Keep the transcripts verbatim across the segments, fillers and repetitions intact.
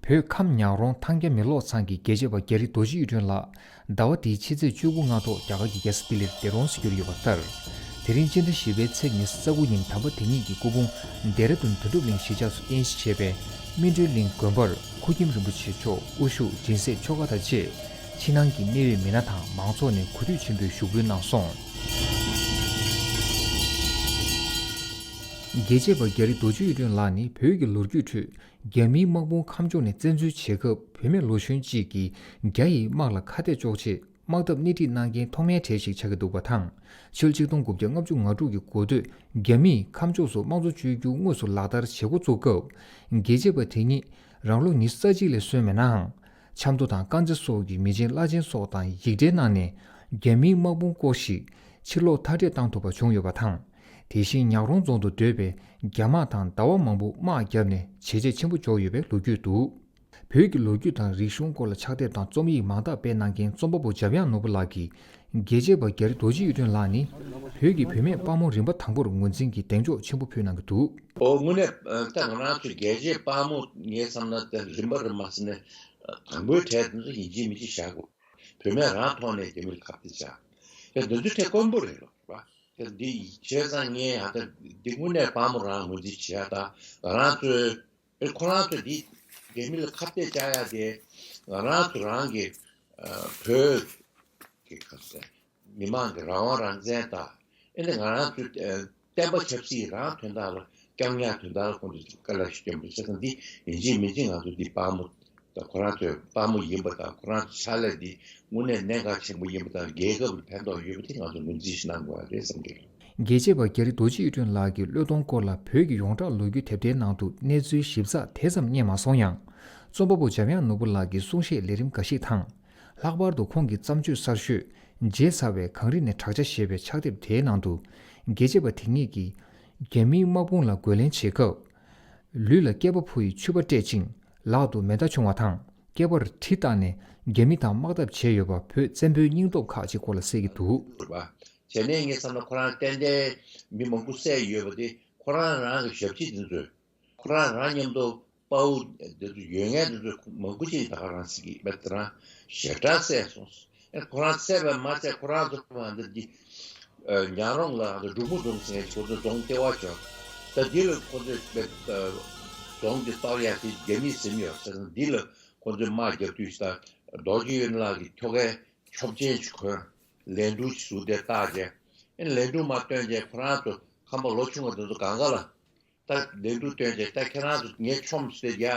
བོད་ཁམས་ཉག་རོང་ཐང་སྐྱ་མེ་གློག་ཚང་གི་རྒྱལ་གཅེས་པ་རྒྱ་རི་རྡོ་རྗེ་གཡུ་སྒྲོན་ལགས། ཟླ་བ་འདིའི་ཕྱི་ཚེས་བཅུ་དགུ་སྔ་ཐོག་རྒྱ་གར་གྱི་རྒྱལ་ས་ལྡི་ལིར་འདས་གྲོངས་སུ་གྱུར་ཡོད་པ་ལྟར། དེ་རིང་སྤྱི་ཟླ་བཞི་པའི་ཚེས་ཉི་ཤུ་རྩ་དགུ་ཉིན་དམ་པ་དེ་ཉིད་ཀྱི་སྐུ་ཕུང་ལྡེ་ར་ལྡུན་དོན་གྲུབ་གླིང་གཞིས་ཆགས་སུ་རྟེན་གཞི་བྱས་པའི་སྨིན་གྲོལ་གླིང་དགོན་པར་ཁུ་ཁྱིམ་རིན་པོ་ཆེ་མཆོག་དབུ་བཞུགས་སྦྱིན་སྲེག་ཆོ་ག་དང་བཅས། ཕྱི་ནང་གི་གནད་ཡོད་མི་སྣ་དང་མང་ཚོགས་ནས་གུས་འདུད་ཆེན་པོས་ཞུགས་འབུལ་གནང་སོང་། རྒྱལ་གཅེས་པ་རྒྱ་རི་རྡོ་རྗེ་གཡུ་སྒྲོན་ལགས་ནི་བོད་ཀྱི་ལོ་རྒྱུས་ཁྲོད། རྒྱ་མིའི་དམག་དཔུང་ཁམས་ཕྱོགས་ནས་བཙན་འཛུལ་བྱེད་སྐབས་བུད་མེད་ལོ་གཞོན་གཅིག་གིས་རྒྱ་ཡི་དམག་ལ་ཁ་གཏད་གཅོག་ཆེད་དམག་འཐབ་སྣེ་ཁྲིད་གནང་མཁན་ཐོག་མའི་གྲས་ཤིག་ཆགས་ཀྱི་འདུག་པ་དང་། ཕྱི་ལོ་ཆིག་སྟོང་དགུ་བརྒྱ་ལྔ་བཅུ་ང་དྲུག་གི་འགོ་སྟོད་རྒྱ་མིས་ཁམས་ཕྱོགས་སུ་དམངས་གཙོ་བཅོས་བསྒྱུར་དངོས་སུ་ལག་བསྟར་བྱེད་འགོ་བཙུགས་སྐབས། རྒྱལ་གཅེས་པ་དེ་ཉིད་རང་ལོ་ཉི་ཤུ་རྩ་གཅིག་ལས་སོན་མེད་ནའང་། ཆབ་མདོ་དང་དཀར་མཛེས་སོགས་ཀྱི་མི་ཆེན་བླ་ཆེན་སོགས་དང་ཡིག་འབྲེལ་གནང་ནས། རྒྱ་མིའི་དམག་དཔུང་སྐོར་ཞིག་ཕྱིར་ལོག་མཐའ་སྐྲོད་བཏང་ཐུབ་པ་བྱུང་ཡོད་པ་དང་། དེ་བཞིན་ཉག་རོང་རྫོང་དུ་སྡོད་པའི་རྒྱ་དམག་དང་ཟླ་བ་མང་པོ་དམག་བརྒྱབ་ནས་བྱས་རྗེས་ཆེན་པོ་འཇོག་ཡོད་པའི་ལོ་རྒྱུས་འདུག་བོད་ཀྱི་ལོ་རྒྱུས་དང་རིག་གཞུང་སྐོར་ལ་ཕྱག་དེབ་དང་རྩོམ་ཡིག་མང་དག་སྤེལ་གནང་མཁན་རྩོམ་པ་པོ་འཇམ་དབྱངས་ནོར་བུ་ལགས་ཀྱིས། རྒྱལ་གཅེས་པ་རྒྱ་རི་རྡོ་རྗེ་གཡུ་སྒྲོན་ལགས་ནི། བོད་ཀྱི་བུད་མེད་དཔའ་མོ་རིམ་པ་དང་པོར་ངོས་འཛིན་གྱིས་གདེང་འཇོག་ཆེན་པོ་ཕུལ་གནང་གི་འདུག་ཨོ་དངོས་གནས་ད་ང་རང་ཚོའི་རྒྱལ་གཅེས་དཔའ་མོ་ངའི་བསམ་ན་ད་རིམ་པ་རིམ་པ་ཟེར་ནས་དང་པོའི་གྲས་དེ་ཚོ་ཡིན་གཅིག་མིན་གཅིག་བཞག་དགོས། བུད་མེད་རང་ཐོག་ནས་རྒྱ་མིར་ཁ་གཏད་བཅག་ཡ་འདི་ཚོའི་གྲས་དཀོན་པོ་རེད་ལོ་ར། ད་འདི་བྱས་ཙང་ངས་ཧ་ད་འདི་དངོས་གནས་དཔའ་མོ་རང་ངོས་འཛིན་བྱས་ད་ང་རང་ཚོའི། ཨེ་ཁོ་རང་ཚོས་འདི་རྒྱ་མི་ལ་ཁ་གཏད་བཅག་ཡ་དེ་ང་རང་ཚོ་རང་གི་ཨ་བོད་ཀྱི་ཁ་ཟས་མི་མང་གི་རང་དབང་རང་བཙན་དང་ཨེ་ནི་ང་རང་ཚོའི་ཨ་བསྟན་པ་ཆབ་སྲིད་རང་དོན་དག་ལ་སྐྱབས་ཉག་དོན་དག་ལ་ཁོང་ཚོས་དཀའ་ལས་ཤིག་སྐྱོན་པ་བྱས་ཙང་འདི་ཡིན་གཅིག་མིན་གཅིག་ང་ཚོ་འདི་དཔའ་མོ་དང་ཁོ་རང་ཚོའི་དཔའ་མོ་ཡིན་པ་དང་ཁོ་རང་ཚོའི་ཕྱག་ལས་འདི་དངོས་གནས་གནད་འགག་ཆེན་པོ་ཡིན་པ་དང་རྒྱལ་ཁབ་ལ་ཕན་ཐོགས་ཡོད་པ་དེ་ང་ཚོ་ངོས་འཛིན་ཞིག་གནང་དགོས་པ་རེད་བསམ་གི་རེད། རྒྱལ་གཅེས་པ་རྒྱ་རི་རྡོ་རྗེ་གཡུ་སྒྲོན་ལགས་ཀྱི་བློས་གཏོང་སྐོར་ལ་བོད་ཀྱི་ཡོངས་གྲགས་ལོ་རྒྱུས་དེབ་ཐེར་ནང་དུ་གནས་ཚུལ་ཞིབ་ཚགས་དེ་ཙམ་རྙེད་མ་སོང་ཡང་། རྩོམ་པ་པོ་འཇམ་དབྱངས་ནོར་བུ་ལགས་ཀྱི་གསུང་བཤད་ལས་རིམ་འགའ་ཞིག་དང་། ལྷག་པར་དུ་ཁོང་གི་བརྩམས་ཆོས་གསར་ཤོས་བརྗེད་ཚར་བའི་གངས་རི་ནས་བྲག་ཆ་ཞེས་པའི་ཕྱག་དེབ་དེའི་ནང་དུ། རྒྱལ་གཅེས་པ་དེ་ཉིད་ཀྱིས་རྒྱ་མིའི་དམག་དཔུང་ལ་རྒོལ་ལན་བྱེད་སྐབས། ལུས་ལ་སྐེད་པ་ཕུ་ཡི་ཕྱུ་པ་སྤྲད་ཅིང་ལག་ཏུ་མེ་མདའ་ཕྱུང་བ་དང་སྐེད་པར་གྲི་བཏགས་ནས་རྒྱ་མི་དང་དམག་འཐབ་བྱས་ཡོད་པ་བོད་བཙན་པོའི་སྙིང་སྟོབས་ཁག་ཅིག་སྐོར་ལ་གསལ་གྱི་འདུག་རེད་པ། བྱས་ནས་ངས་བསམ་ན་ཁོ་རང་ཏན་ཏན་མི་མང་པོ་བསད་ཡོད་པ་དེ་ཁོ་རང་རང་གི་ཞབས་ཕྱི་དེ་ཚོས་ཁོ་རང་རང་མཉམ་དུ་དཔའ་བོ་དེ་ཚོ་ཡོད་མཁན་དེ་ཚོ་མང་པོ་ཅིག་ད་ག་རང་ཟེར་གྱི་མེད་དེ་རང་ཞེ་དྲག་བསད་སོང་། ཨེ་ཁོ་རང་བསད་པ་མ་ཚད་ཁོ་རང་ཚོ་ང་ཚོ་འདི་ཉག་རོང་ལ་ང་ཚོ་འབྲུག་མོ་རྫོང་ཟེར་མཁན་ཁོ་ཚོ་རྫོང་ལྟེ་བ་བྱོན། ད་འདི་ལ་ཁོ་ཚོས་རྫོང་འདི་གཏོར་ཡ་དེ་རྒྱ་མིས་ཟིན་ཡོད་ཟེར་ན་འདི་ལ་ཁོ་ཚོས་དམག་རྒྱབ་དུས་ད་རྡོ་རྗེ་གཡུ་སྒྲོན་ལགས་ཀྱི་ཁྱོ་གའི་ཆོབ་ཆེན་ཅིག་གོན། ལན་གྲུ་ཞིག་བཟོས་ཏེ་བཏགས་རྗེས། ཨེ་ལན་གྲུ་མ་བཏོན་རྗེས་ཁོ་རང་ཚོ་ཁམས་པ་ལོ་ཆུང་བ་དེ་ཚོ་གང་ག་ལ་ད་ལན་གྲུ་བཏོན་རྗེས་ད་ཁྱེད་རང་ཚོ་ངས་ཆོམ་ཟེར་ཡ་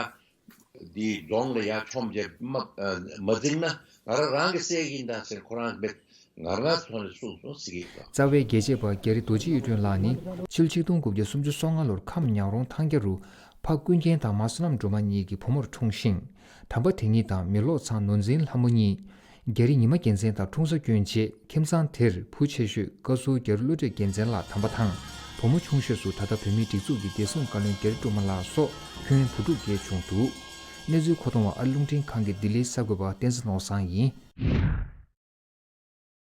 འདིའི་རྫོང་ལ་ཡ་ཆོམ་རྗེས་མ་མ་འཛིང་ན་ང་རང་རང་གི་སྲས་ཡིན་ད་ཟེར་ཁོ་རང་མེད་ང་རང་ཚོ་ནས་གསུངས་སོང་ཟེར་གྱི་ཡོད། རྩ་བའི་རྒྱལ་གཅེས་པ་རྒྱ་རི་རྡོ་རྗེ་གཡུ་སྒྲོན་ལགས་ནི་ཕྱི་ལོ་ཆིག་སྟོང་དགུ་བརྒྱ་སུམ་ཅུ་སོ་ལྔ་ལོར་ཁམས་ཉག་རོང་ཐང་རྒྱ་རུ་ཕ་ཀུན་མཁྱེན་དང་མ་བསོད་ནམས་སྒྲོལ་མ་གཉིས་ཀྱི་བུ་མོར་འཁྲུངས་ཤིང་། དམ་པ་དེ་ཉིད་དང་མེ་གློག་ཚང་ནོར་འཛིན་ལྷ་མོ་གཉིས། རྒྱ་རི་ཉི་མ་རྒྱལ་མཚན་དང་འཁྲུངས་ས་ཀུན་བྱས་ཁྱིམ་ཚང་དེར་བུ་ཆེ་ཤོས་བཀའ་ཟུར་རྒྱ་རི་བློ་གྲོས་རྒྱལ་མཚན་ལགས་དམ་པ་དང་བུ་མོ་ཆུང་ཤོས་སུ་ད་ལྟ་བོད་མིའི་སྒྲིག་འཛུགས་ཀྱི་བདེ་སྲུང་བཀའ་བློན་རྒྱ་རི་སྒྲོལ་མ་ལགས་སོགས་ཁྱོན་བུ་ཕྲུག་བརྒྱད་བྱུང་འདུག་གནས་ཚུལ་མཁོ་གཏོང་བ་ཨ་རི་རླུང་འཕྲིན་ཁང་གི་ལྡི་ལིའི་གསར་འགོད་པ་བསྟན་འཛིན་ནོར་བཟང་ཡིན།